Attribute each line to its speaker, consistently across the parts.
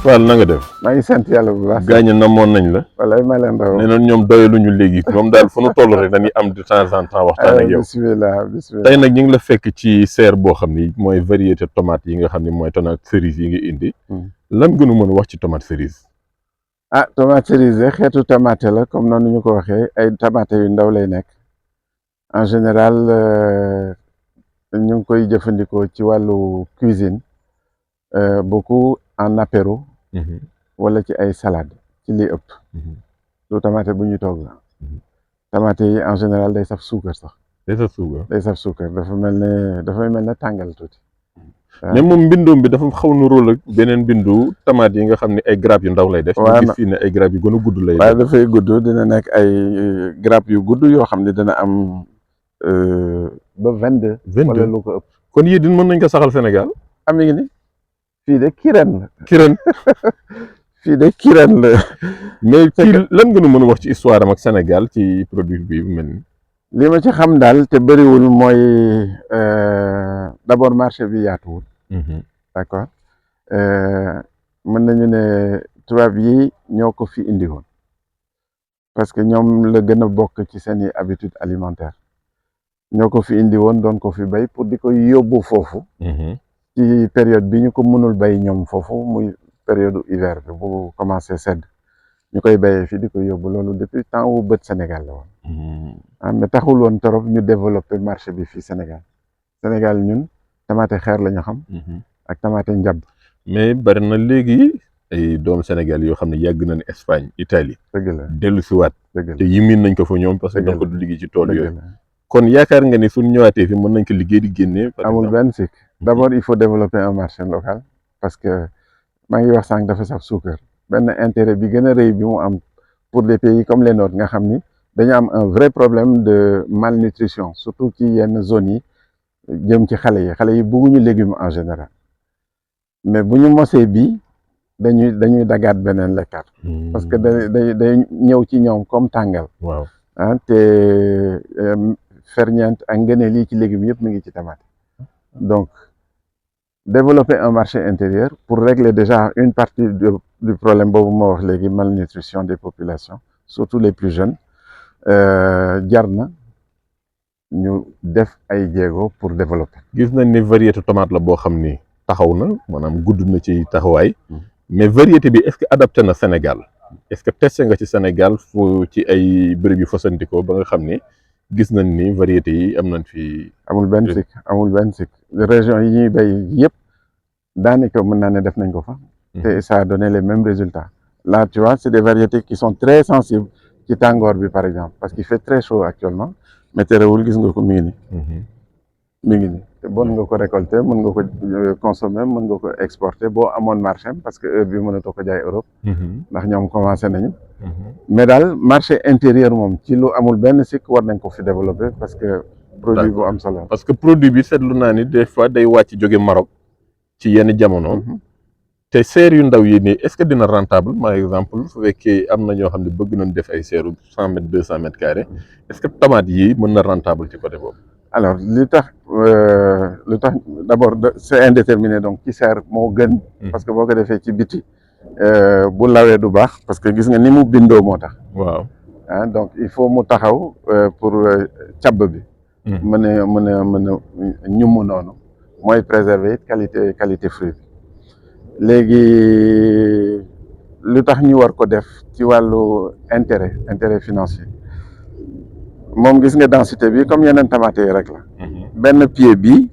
Speaker 1: Fall na nga def.
Speaker 2: maa ngi sant yàlla bu baax.
Speaker 1: gaañ namoon nañ la.
Speaker 2: walaay ma leen raw.
Speaker 1: nee na ñoom doyaluñu léegi moom daal fu nu toll rek dañuy am de temps en temps waxtaan ak yow.
Speaker 2: bisimilah bisimilah.
Speaker 1: tey nag ñu ngi la fekk ci serre boo xam ni mooy variété tomate yi nga xam ni mooy tomate cerise yi nga indi. lan gënu mën a wax ci tomate cerise.
Speaker 2: ah tomate cerise xeetu tomate la comme noonu ñu ko waxee ay tomate yu ndaw lay nekk en général ñu ngi koy jëfandikoo ci wàllu cuisine beaucoup en apéro. wala ci ay salade ci li ëpp. lu tomate bu ñuy togg la. tomate yi en général day saf suukar sax.
Speaker 1: day saf suukar
Speaker 2: dafa mel ne tàngal tuuti.
Speaker 1: mais moom mbindoom bi dafa xaw nu róol ak beneen mbindu tomate yi nga xam ne ay grappe yu ndaw lay def.
Speaker 2: waaw
Speaker 1: gis fii ne ay grappe yu gën a gudd lay def.
Speaker 2: waaw dafay gudd dina nekk ay grappe yu gudd yoo xam ne dina am ba 22. wala lu ko ëpp.
Speaker 1: kon yii din mën nañ ko saxal Sénégal.
Speaker 2: am ngi ni fii de kireen la. fii de kireen la.
Speaker 1: mais kii lan nga nu mën a wax ci histoire am ak Sénégal ci produit bi bu mel ni.
Speaker 2: li ma ci xam daal te bëriwul mooy d'abord marché bi yaatuwul. d'accord mën nañu ne tubaab yi ñoo ko fi indi woon parce que ñoom la gën a bokk ci seeni habitude alimentaire ñoo ko fi indi woon doon ko fi bay pour di ko yóbbu foofu. ci période bi ñu ko mënul bay ñoom foofu muy période hiver bi bu commencé sedd ñu koy bayee fii di ko yóbbu loolu depuis temps wu bët Sénégal la woon. mais taxul woon trop ñu développé marché bi fii Sénégal ñun tamaate xeer la ñu xam. ak tamaate njab.
Speaker 1: mais bari na léegi ay doomu Sénégal yoo xam ne yàgg nañ Espagne Italie.
Speaker 2: dëgg la
Speaker 1: dellu si waat. te yimin nañ ko fa ñoom parce que dañ ko du liggéey ci tool yooyu. kon yaakaar nga ni suñ ñëwaatee fi mën nañ ko liggéey di génne.
Speaker 2: amul benn sikk d'abord il faut développer un marché local parce que maa ngi wax sànq dafa saf suukar benn intérêt bi gën a rëy bi mu am pour des pays comme les nôtres nga xam ni dañu am un vrai problème de malnutrition surtout ci yenn zones yi jëm ci xale yi bëgguñu légumes en général mais bu ñu mosee bii dañuy dagaat beneen lekkaat parce que day ñëw ci ñoom comme tàngal.
Speaker 1: waaw
Speaker 2: te ferñeent ak ngëneel yi ci légumes yëpp mi ngi ci tomate donc développer un marché intérieur pour régler déjà une partie du problème boobu ma wax léegi malnutrition des populations surtout les plus jeunes jar na ñu def ay jéego pour développer.
Speaker 1: gis nañ ni variété tomate la boo xam ni taxaw na maanaam gudd na ci taxawaay mais variété bi est-ce que adapté na Sénégal est-ce que testé nga ci Sénégal fu ci ay bërëb yu fasantikoo ba nga xam ni gis nañ ni variété yi am nañ fi.
Speaker 2: amul benn sikk région yi ñuy bay yëpp daanaka mën naa ne def nañ ko fa. te ça a donné les mêmes résultats. Là tu vois c'est des variétés qui sont très sensibles ci tàngoor bi par exemple parce qu'il fait très chaud actuellement mais terewul gis nga ko mi ngi nii te bon nga ko récolter mën nga ko consommer mën nga ko exporter boo amoon marché parce que heure bi mënatoo ko jaay Europe. ndax ñoom commencé nañu. mais daal marché intérieur moom ci lu amul benn sikk war nañ ko fi développer parce que produit bu am solo.
Speaker 1: parce que produit bi seetlu naa ni des fois day wàcc jóge Maroc ci yenn jamono. te serre yu ndaw yi nii est-ce que dina rentable par exemple su fekkee am na ñoo xam ne bëgg nañ def ay serre 100 mètres 200 mètres carrés est-ce que tomate yi mën na rentable ci côté boobu.
Speaker 2: alors li tax d'abord c'est indéterminé donc ci serre moo gën. parce que boo ko defee ci biti bu lawee du baax parce que gis nga ni mu bindoo moo tax.
Speaker 1: waaw
Speaker 2: donc il faut mu taxaw pour càbb bi. mën a ñumu noonu mooy préserver qualité fruit bi. léegi lu tax ñu war ko def ci wàllu intérêt financier moom gis nga densité bi comme yeneen tomate yi rek la. benn pied bi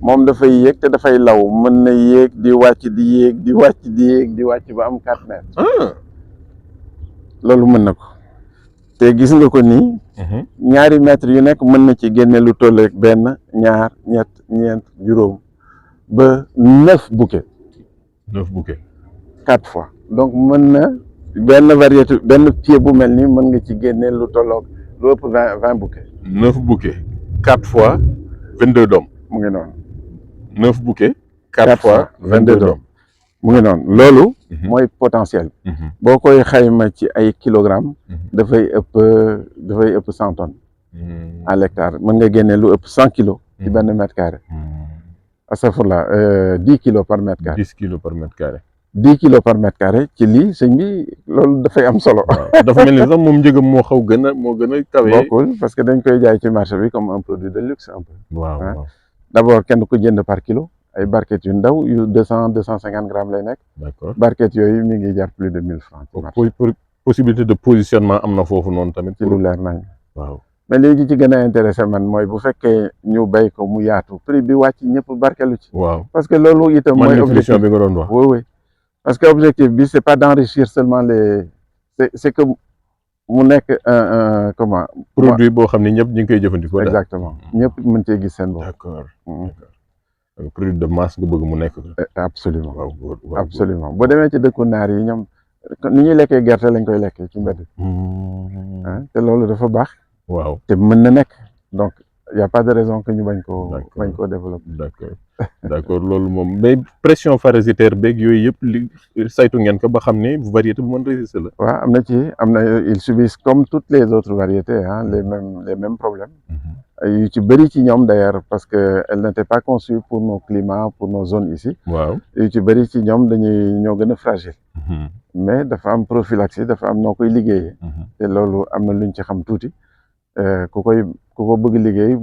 Speaker 2: moom dafay yéeg te dafay law mën na yéeg di wàcc di yéeg di wàcc ba am 4 mètres. loolu mën na ko te gis nga ko nii. ñaari mètres yu nekk mën na ci génne lu toll ak benn ñaar ñett ñeent juróom ba 9 bouquets.
Speaker 1: 9 bouquets.
Speaker 2: 4 fois donc mën na benn variété benn pied bu mel ni mën nga ci génne lu tolloog lu ëpp 20 bouquets.
Speaker 1: 9 bouquets 4 fois 22 doom.
Speaker 2: mu ngi noonu.
Speaker 1: 9 bouquets. 4 fois 22 doom.
Speaker 2: mu ngi noonu loolu. mooy potentiel. boo koy xayma ci ay kilogrammes. dafay ëpp 100 tonnes. à l'hectare mën nga génne lu ëpp 100 kilos. ci benn mètre carré. astafurlah 10 kilos par mètre carré.
Speaker 1: 10 kilos par mètre carré.
Speaker 2: 10 kilos par mètre carré ci lii sëñ bi loolu dafay am solo.
Speaker 1: waaw dafa mel ni sax moom njëgam moo xaw gën a moo gën a kawe.
Speaker 2: bokkul parce que dañ koy jaay ci marché bi comme un produit de luxe un peu.
Speaker 1: waaw
Speaker 2: ah
Speaker 1: waaw
Speaker 2: d'abord kenn ko jënd par kilo ay barquettes yu ndaw yu 200-250 grammes lay nekk.
Speaker 1: d'accord
Speaker 2: barquettes yooyu mi ngi jar plus de 1000 francs ci marché.
Speaker 1: possibilité de positionnement am na foofu noonu tamit.
Speaker 2: ci lu leer nañ.
Speaker 1: waaw
Speaker 2: mais léegi ci gën a intéressé man mooy bu fekkee ñu béy ko mu yaatu prix bi wàcc ñëpp barkelu ci.
Speaker 1: waaw
Speaker 2: parce que loolu itam mooy objectif
Speaker 1: bi nga doon wax.
Speaker 2: oui oui parce que objectif bi c'est pas d'enrichir seulement c'est que mu nekk un comment.
Speaker 1: produit boo xam ne ñëpp ñu ngi koy jëfandikoo.
Speaker 2: exactement ñëpp mën cee gis seen bopp.
Speaker 1: d'accord produit de masse nga bëgg mu nekk.
Speaker 2: absolument
Speaker 1: waaw
Speaker 2: absolument boo demee ci dëkku naar yi ñoom ni ñuy lekkee gerte lañ koy lekkee ci mbedd. te loolu dafa baax.
Speaker 1: waaw
Speaker 2: te mën na nekk donc y a pas de raison que ñu bañ koo développer.
Speaker 1: d'accord loolu moom mais pression parasitaire beeg yooyu yëpp li saytu ngeen ko ba xam ne variété bu mën résister la.
Speaker 2: waaw am na ils subissent comme toutes les autres variétés les mêmes problèmes. yu ci bëri ci ñoom d'ailleurs parce que elles n'étaient pas conçues pour nos climats pour nos zones ici.
Speaker 1: waaw
Speaker 2: yu ci bëri ci ñoom ñoo gën a fragile. mais dafa am prophylaxie dafa am noo koy liggéeyee. te loolu am na luñ ci xam tuuti. ku ko bëgg liggéey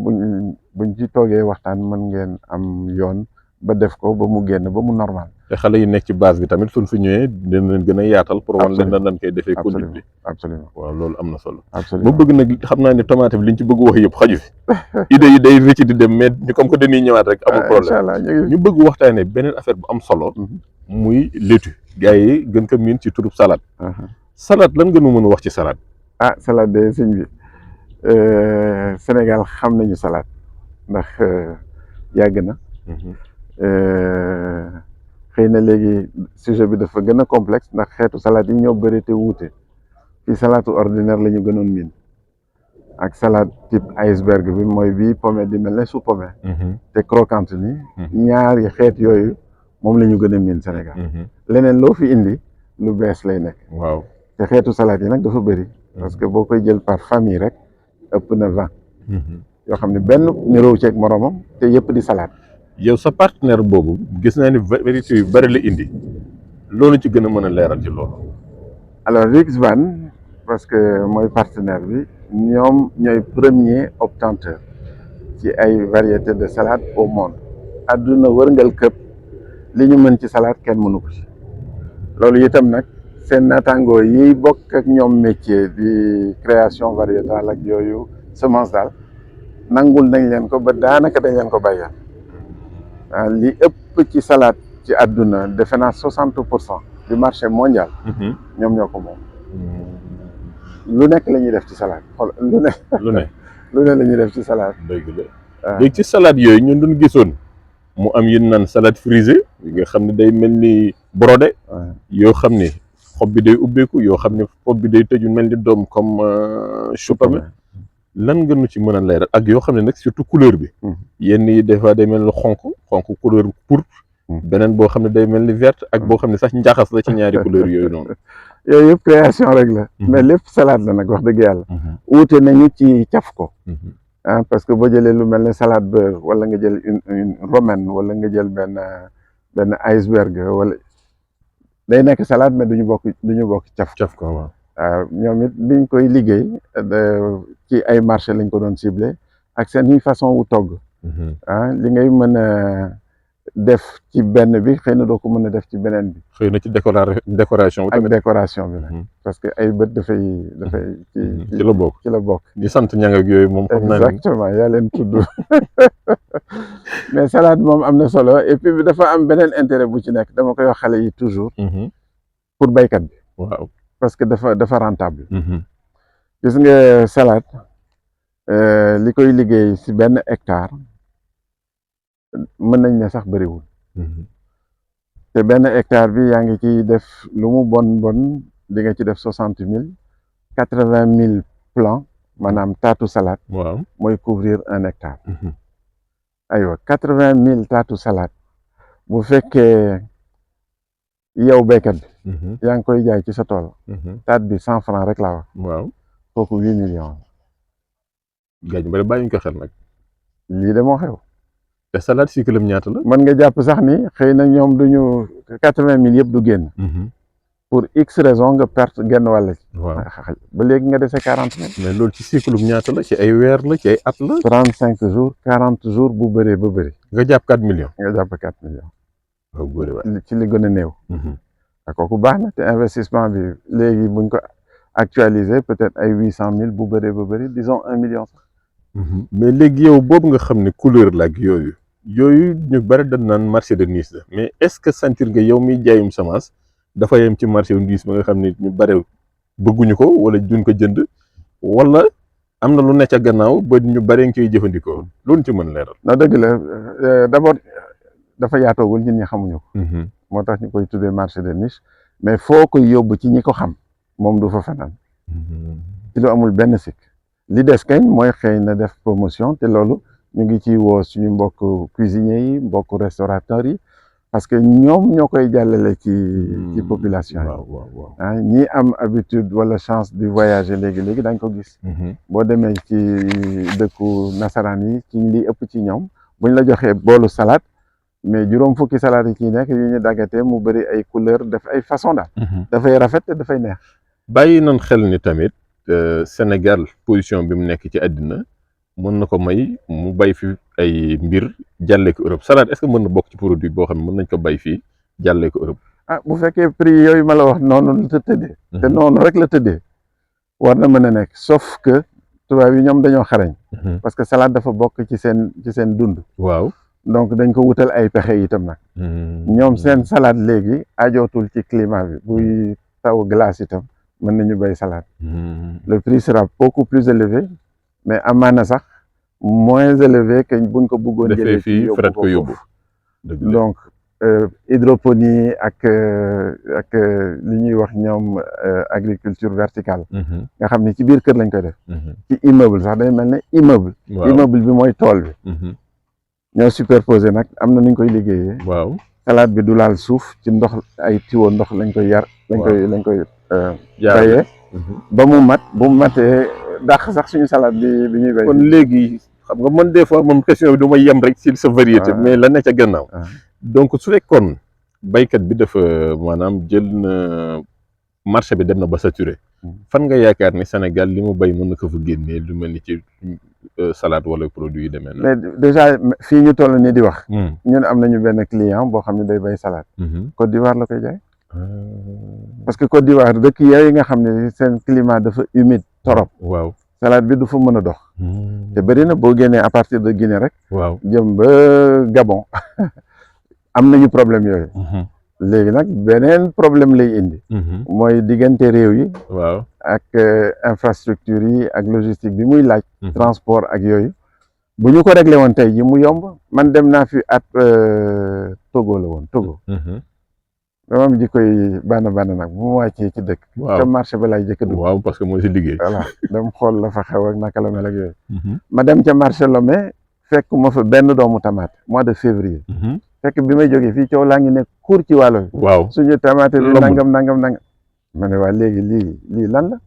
Speaker 2: buñ ci toogee waxtaan mën ngeen am yoon ba def ko ba mu génn ba mu normal.
Speaker 1: te xale yi nekk ci base bi tamit suñ fi ñëwee dina leen gën a yaatal. pour wan leen nan koy defee. conduite bi
Speaker 2: absolument
Speaker 1: waaw loolu am na solo.
Speaker 2: absolument
Speaker 1: ba bëgg nag xam naa ne tomate bi liñ ci bëgg wax yëpp xaju fi. idée yi day rëcc di dem mais ñu comme que dañuy ñëwaat rek. amul problème ñu bëgg waxtaanee beneen affaire bu am solo. muy laitue. gars yi gën ko miin ci turub salade. salade lan nga nu mën a wax ci salade.
Speaker 2: salade de sëñ bi. Sénégal xam nañu salade ndax yàgg na. xëy na léegi sujet bi dafa gën a complexe ndax xeetu salade yi ñoo bëri te wuute ci salade ordinaire la ñu gënoon miin ak salade type iceberg bi mooy bii pomme di mel ne su pomme. te croquante ni ñaari xeet yooyu moom la ñu gën a miin Sénégal. leneen loo fi indi lu bees lay nekk.
Speaker 1: waaw
Speaker 2: te xeetu salade yi nag dafa bëri. parce que boo koy jël par famille rek. ëpp na 20 yoo xam ne benn niroo ceeg moromam te yëpp di salade.
Speaker 1: yow sa partenaire boobu gis naa ni variété yu bari la indi loolu ci gën a mën a leeral ci loolu.
Speaker 2: alors Rixvan parce que mooy partenaire bi ñoom ñooy premier obtenteur ci ay variétés de salade au monde àdduna wërngal këpp li ñu mën ci salade kenn mënu ko ci loolu itam nag seen naataangoo yi bokk ak ñoom métier di création variétale ak yooyu semence daal nangul nañ leen ko ba daanaka dañ leen ko bàyyal li ëpp ci salade ci àdduna defe naa 60% du marché mondial. ñoom ñoo ko moom. lu nekk la ñuy def ci salade xool lu ne la ñuy def ci salade.
Speaker 1: dëgg la léegi ci salade yooyu ñun duñ gisoon mu am yin naan salade frisée yi nga xam ne day mel ni brodé. yoo xam ne xob bi day ubbeeku yoo xam ne xob bi day tëju mel ni doom comme chou pommé. lan nga nu ci mën a leeral ak yoo xam ne nag surtout couleur bi. yenn yi des fois day mel ni xonk couleur pourpre. beneen boo xam ne day mel ni verte ak boo xam ne sax njaxas la ci ñaari couleur yooyu noonu.
Speaker 2: yooyu yëpp création rek la. mais lépp salade la nag wax dëgg yàlla. wuute nañu ci caf ko. parce que boo jëlee lu mel ne salade beurre wala nga jël une romaine wala nga jël benn iceberg wala day nekk salade mais duñu bokk caf ko waaw. ñoom it biñ koy liggéey ci ay marché lañ ko doon ciblé ak seen façon wu togg. li ngay mën a def ci benn bi xëy na doo ko mën a def ci beneen bi.
Speaker 1: xëy na ci décoration.
Speaker 2: ak décoration bi nag. parce que ay bët dafay
Speaker 1: ci la bokk
Speaker 2: ci la bokk.
Speaker 1: di sant ñang ak yooyu moom. xam naa
Speaker 2: exactement yaa leen tudd mais salade moom am na solo et puis dafa am beneen intérêt bu ci nekk dama koy wax xale yi toujours. pour baykat bi.
Speaker 1: waaw.
Speaker 2: parce que dafa rentable. gis nga salade li koy liggéey ci benn hectare mën nañ ne sax bëriwul. te benn hectare bi yaa ngi ciy def lu mu bon di nga ci def 60 000 80 000 plants maanaam taatu salade.
Speaker 1: waaw
Speaker 2: mooy couvrir un hectare. aywa 80 000 taatu salade bu fekkee yow béykat bi. yaa ngi koy jaay ci sa tool. taat bi 100 francs rek laa wax.
Speaker 1: waaw
Speaker 2: kooku 8 millions.
Speaker 1: gaañ bari bàyyiñ ko xel nag.
Speaker 2: lii de moo xew.
Speaker 1: te salade cycle am ñaata la.
Speaker 2: mën nga jàpp sax ni xëy na ñoom duñu 80 000 yëpp du génn. pour x raison nga perte genn wàll ci.
Speaker 1: waaw
Speaker 2: ba léegi nga dese 40 000.
Speaker 1: mais loolu ci cycle am ñaata la ci ay weer la ci ay at la.
Speaker 2: 35 jours 40 jours bu bëree ba bëri.
Speaker 1: nga jàpp 4 millions.
Speaker 2: nga jàpp 4 millions.
Speaker 1: waaw góore waay.
Speaker 2: ci li gën a néew. kooku baax na te investissement bi léegi buñ ko actualiser peut-être ay 800 000 bu bëree ba bëri disons 1 million sax.
Speaker 1: mais léegi yow boobu nga xam ne couleur la ak yooyu ñu bari dañ naan marché de Nice la mais est-ce que sentir nga yow miy jaayum semence dafa yem ci marché de Nice ba nga xam ne ñu bari bëgguñu ko wala duñ ko jënd wala am na lu nekk ca gannaaw ba ñu bari nga koy jëfandikoo loolu ci mën leeral.
Speaker 2: non dëgg la d'abord dafa yaatoogul ñun ñi xamuñu ko. moo tax ñu koy tuddee marché de niche mais foo koy yóbbu ci ñi ko xam moom du fa fanaan. ci lu amul benn sikk li des kañ mooy xëy na def promotion te loolu ñu ngi ci woo suñu mbokk cuisiniers yi mbokk restaurateurs yi parce que ñoom ñoo koy jàllale ci population yi. ñi am habitude wala chance di voyager léegi dañ ko gis. boo demee ci dëkku nasaraan yi ci li ëpp ci ñoom buñ la joxee boolu salade mais juróom fukki salade yi ciy nekk yu ñu daggatee mu bëri ay couleur def ay façon daal. dafay rafet te dafay neex.
Speaker 1: bàyyi nañ xel ni tamit Sénégal position bi mu nekk ci àddina mën na ko may mu bay fi ay mbir jàllee ko Europe salade est-ce que mën na bokk ci produit boo xam ne mën nañ ko bay fii jàllee ko Europe.
Speaker 2: bu fekkee prix yooyu ma la wax noonu la tëddee. te noonu rek la tëddee war na mën a nekk sauf que tubaab yi ñoom dañoo xarañ. parce que salade dafa bokk ci seen dund.
Speaker 1: waaw
Speaker 2: donc dañ ko wutal ay pexe itam nag. ñoom seen salade léegi ajootul ci climat bi buy taw glace itam mën nañu bay salade. le prix sera beaucoup plus élevé mais amaana sax moins élevé que buñ ko bëggoon jëlee fii
Speaker 1: fret ko yóbbu.
Speaker 2: donc hydroponie ak li ñuy wax ñoom agriculture verticale. nga xam ne ci biir kër lañ koy def. ci immeuble sax day mel ne immeuble. immeuble bi mooy tool bi. ñoo superposé nag am na nuñ koy liggéeyee.
Speaker 1: waaw
Speaker 2: salade bi du laal suuf ci ndox ay tuyau ndox lañ koy yar. lañ koy bayee. ba mu mat bu mu matee dàq sax suñu salade bi ñuy bay.
Speaker 1: kon léegi xam nga man des fois moom question bi du may yem rek ci sa variété. mais la ne ca gannaaw. donc su fekkoon baykat bi dafa maanaam jël na marché bi dem na ba saturé. fan nga yaakaar ni Sénégal li mu bay mën na ko fa génnee lu mel ni ci salade wala produit yu demee
Speaker 2: mais déjà fii ñu toll nii di wax. ñun am nañu benn client boo xam ne day bay salade. Côte d'Ivoire la koy jaay. parce que Côte d'Ivoire dëkk yooyu nga xam ne seen climat dafa humide torop.
Speaker 1: waaw
Speaker 2: salade bi du fa mën a dox. te bëri na boo génnee à partir de Guinée rek.
Speaker 1: waaw
Speaker 2: jëm ba Gabon am nañu problème yooyu. léegi nag beneen problème lay indi. mooy diggante réew yi.
Speaker 1: waaw
Speaker 2: ak infrastructure yi ak logistique bi muy laaj. transport ak yooyu. bu ñu ko réglé woon tey ji mu yomb man dem naa fi at Togo la woon Togo. dama am jikkoy bànn nag bu mu wàccee ci dëkk.
Speaker 1: waaw
Speaker 2: te marché ba lay jëkk a dugg.
Speaker 1: waaw parce que mooy si liggéey.
Speaker 2: voilà dem xool la fa xew ak naka la mel ak yooyu. ma dem ca marché Lomé fekk ma fa benn doomu tomate mois de février. fekk bi may jógee fii coow laa ngi nekk cour ci wàllo bi.
Speaker 1: waaw
Speaker 2: suñu tomate bi nangam. ma ne waa léegi lii lan la.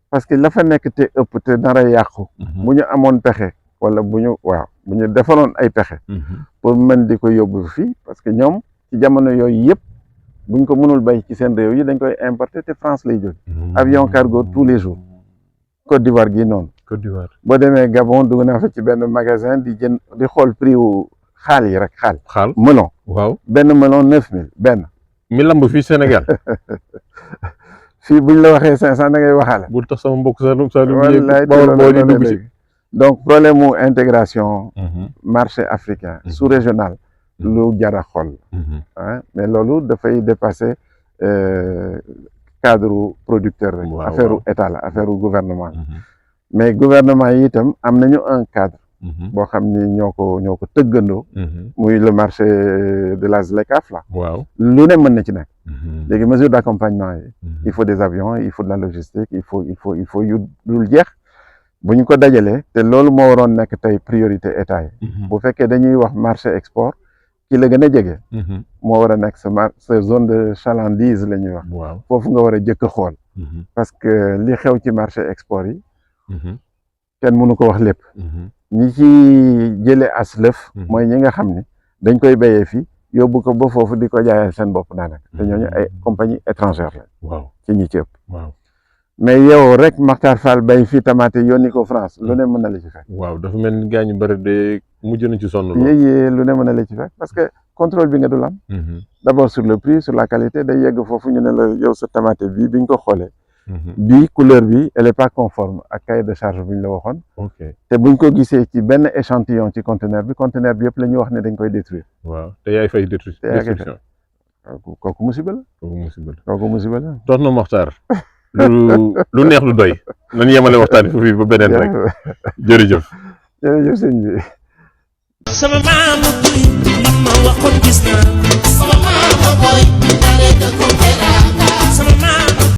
Speaker 2: parce que la fa nekk te ëpp te nar a yàqu. bu ñu amoon pexe wala bu ñu defaroon ay pexe. pour mën di ko yóbbu fii parce que ñoom ci jamono yooyu yëpp buñ ko mënul bay ci seen réew yi dañ koy importer te France lay jóge. avion cargo tous les jours. Côte d'Ivoire gii noonu.
Speaker 1: Côte d'Ivoire
Speaker 2: boo demee Gabon dugg naa fa ci benn magasin di xool prix wu xaal yi rek xaal. melon.
Speaker 1: waaw
Speaker 2: benn melon 9000 benn.
Speaker 1: mi lamb fii Sénégal.
Speaker 2: fii buñ la waxee 500 da ngay waxaale.
Speaker 1: bu tax sama mbokk Saloum
Speaker 2: wallaay
Speaker 1: boo di dugg ci.
Speaker 2: donc problème mu intégration. marché africain sous-régional. lu jar a xool. mais loolu dafay dépasser cadre producteur rek. affaire état la affaire gouvernement. mais gouvernement yi itam am nañu un cadre. boo xam ni ñoo ko tëggandoo. muy le marché de la ZLECAf la.
Speaker 1: waaw
Speaker 2: lu ne mën na ci nekk. léegi mesure d'accompagnement yi. il faut des avions il faut de la logistique il faut yu dul jeex. bu ñu ko dajalee te loolu moo waroon nekk tey priorité état yi. bu fekkee dañuy wax marché export ki la gën a jege. moo war a nekk sa zone de chalandise la ñuy wax.
Speaker 1: waaw
Speaker 2: foofu nga war a jëkk a xool. parce que li xew ci marché export yi. kenn mënu ko wax lépp. ñi ci jëlee as lëf mooy ñi nga xam ni dañ koy béyee fii yóbbu ko ba foofu di ko jaayal seen bopp daanaka te ñooñu ay compagnie étrangère la
Speaker 1: waaw
Speaker 2: ci ñi ci ëpp
Speaker 1: waaw
Speaker 2: mais yow rek Makhtar Fall bay fii tamate yónni ko France lu ne mën na la ci fekk
Speaker 1: waaw dafa mel ni gaa ñu bëri de mujj na ci sonn lool.
Speaker 2: yéyee lu ne mën na la ci fekk parce que contrôle bi nga dul am d'abord sur le prix sur la qualité day yegg foofu ñu ne la yow sa tomate bii bi ñu ko xoolee bii couleur bi elle est pas conforme ak cahier de charge bu ñu la waxoon
Speaker 1: ok
Speaker 2: te buñ ko gisee ci benn échantillon ci conteneur bi yëpp la ñuy wax ne dañ koy détruire
Speaker 1: waaw te yaay fay destruction
Speaker 2: kooku musiba la kooku musiba la
Speaker 1: Tonton Mokhtar lu neex lu doy nañ yemale waxtaan fii ba beneen rek jërëjëf
Speaker 2: sëñ bi
Speaker 3: sama maama boy li ma waxoon gis naa sama maama boy